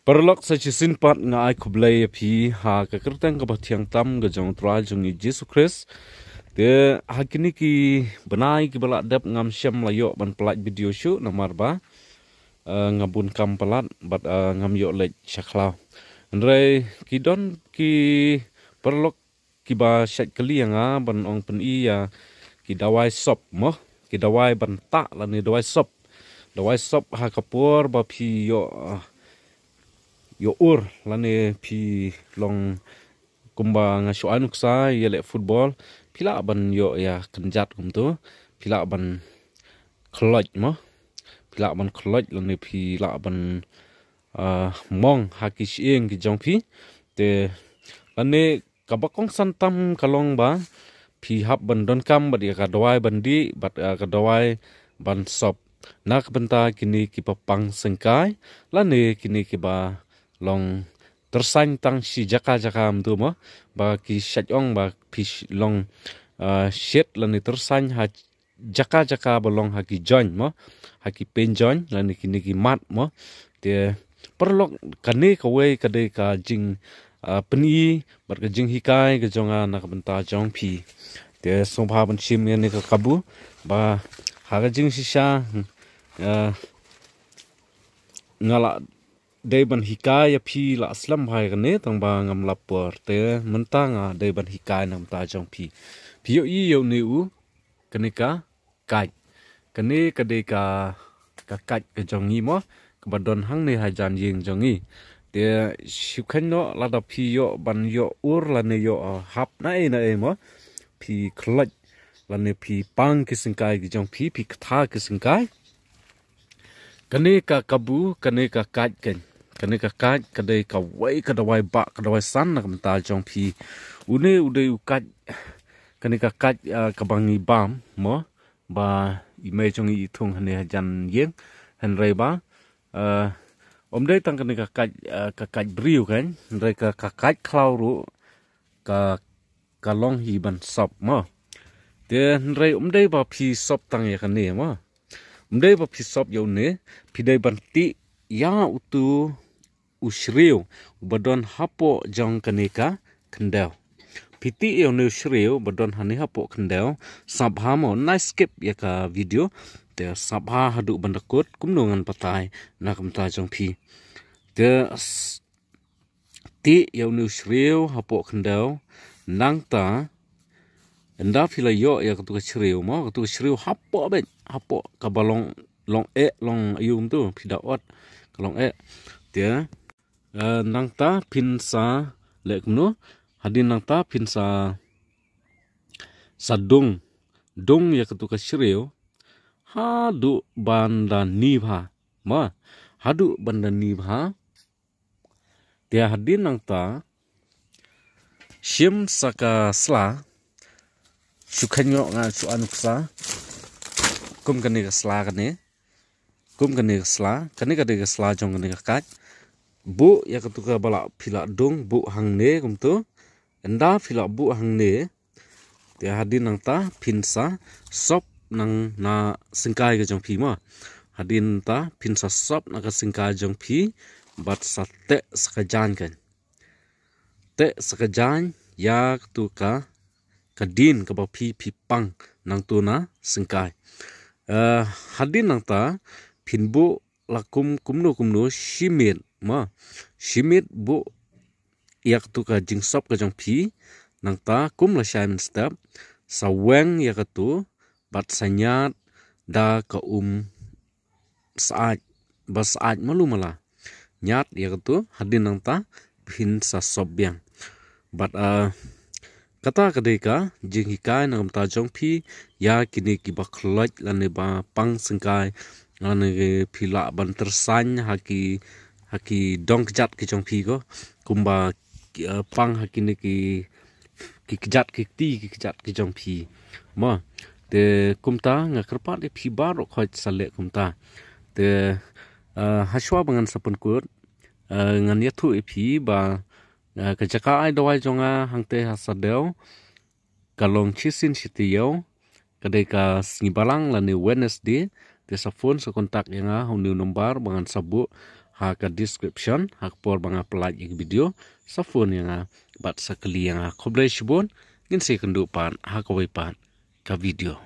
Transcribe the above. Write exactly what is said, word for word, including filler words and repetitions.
Paralok, sa shisien pat nga ai khublei ïa phi ha ka kyrteng kaba thiang tam ka jong U Trai jong ngi Jisu Khrist. Te ha kine ki bnai kiba la dep ngam shym la ïoh ban pyllait video shuh namar ba, eh, nga bun kam palat bad, eh, ngam ïoh leit sha khlaw. Hynrei ki don ki paralok kiba shait kylli ïa nga ban ong pyni ïa ki dawai sop mo, ki dawai ban tah lane dawai sop. Dawai sop ha ka por ba phi ïoh, ah, ïoh ur lane phi long kumba nga shu ai nuksa ïa leh football, phi lah ban ïoh ïa kynjat kumto, phi lah ban khloit mo, phi lah ban khloit lane phi lah ban, ah, mong ha ki shyieng ki jong phi. Te lane kaba kongsan tam ka long ba phi hap ban donkam bad ïa ka dawai ban dih bad, ah, ka dawai ban sop na ka bynta kine kiba pang syngkai lane kine kiba long tyrsain tang shi jaka jaka kumto mo, ba ki shait ong ba phi sh- long, ah, shit lane tyrsain ha jaka jaka ba long ha ki joint mo, ha ki pynjoint lane kine ki mat mo. Te paralok, kane kawei ka dei ka jing, ah, pyni bad ka jinghikai ka jong nga na ka bynta jong phi. Te sngewbha ban shim ïa kane ka kabu ba ha ka jingshisha, ah, nga la dei ban hikai ïa phi la slem bha ïa kane tang ba ngam lap por. Te mynta nga dei ban hikai na ka bynta jong phi. Phi ïohi ïa une u, kane ka kait. Kane ka dei ka, ka kait ka jong ngi mo, kaba don hangne ha jan ïing jong ngi. Te shu kheiñ noh lada phi ïoh ban ïoh ur lane ïoh, uh, hap na ei na ei mo, phi khloit lane phi pang ki syngkai ki jong phi, phi ktha ki syngkai. Kane ka kabu, kane ka kait keiñ. Kane ka kait ka dei kawei ka dawai ba, ka dawai san na ka bynta jong phi. Une u dei u kait, kane ka kait, ah, kaba ngi bam mo, ba i mei jong ngi i thung hangne ha jan ïing. Hynrei ba, ah, ym dei tang kane ka kait, ah, ka kait briew keiñ, hynrei ka, ka kait khlaw ruh ka, ka long hi ban sop mo. Te hynrei ym dei ba phi sop tang ïa kane mo. Ym dei ba phi sop ïa une, phi dei ban tih ïa utu u shriew uba don hapoh jong kane ka khyndew. Phi tih ïa une u shriew ba don hangne hapoh khyndew. Sngap bha mo, nai skip ïa ka video. Te sngap bha haduh ban da kut, kumno ngan batai na ka bynta jong phi. Te s- tih ïa une u shriew hapoh khyndew. Nangta ynda phi la ïoh ïa katu ka shriew mo, katu ka shriew hapoh beit, hapoh kaba long, long eh, long aïu kumtu, phi da ot ka long eh. Te, eh, nangta phin sa leh kumno, hadien nangta phin sa, sa dung, dung ïa katu ka shriew haduh ban da ni bha mo, haduh ban da ni bha. Te hadien nangta shim sa ka sla, shu kheiñ noh, nga shu ai nuksa kum kane ka sla kane, kum kane ka sla, kane ka dei ka sla jong kane ka kait. Buh ïa katu kaba la phi la dung, buh hangne kumtu. Ynda phi la buh hangne, te hadien nangta phin sa sop nang na syngkai ka jong phi mo. Hadien nangta phin sa sop na ka syngkai jong phi bad sa teh sa ka jaiñ keiñ. Teh sa ka jaiñ ïa katu ka, ka dien kaba phi, phi pang nangtu na syngkai. Eh, hadien nangta phin buh la kum, kumno kumno shi miet mo. Shi miet buh ïa katu ka jingsop ka jong phi. Nangta kum lashai mynstep, sa weng ïa katu bad sa ñiad da ka um syaid, ba syaid malu mala. Ñiad ïa katu, hadien nangta phin sa sop biang. Bad, ah, kata ka dei ka jinghikai na ka bynta jong phi ïa kine kiba khloit lane ba pang syngkai, lane phi lah ban tyrsañ ha ki, ha ki dong kjat ki jong phi ko, kumba, eh, pang ha kine ki, ki kjat ki kti ki kjat ki jong phi mo. Te kumta nga kyrpad ïa phi baroh khoit sa leh kumta. Te, eh, hashwa ba ngan sa pynkut, eh, ngan ïathuh ïa phi ba, eh, ka jaka ai dawai jong nga hangtei ha Sadew ka long shisien shi taïew, ka dei ka sngi Balang lane Wednesday. Te sa phone sa contact ïa nga ha une u number ba ngan sa buh ha ka description ha ka por ba nga pyllait ïa ka video, sa phone ïa nga bad sa kylli ïa nga. Khublei shibun, ngin sa ïakynduh pat ha kawei pat ka video.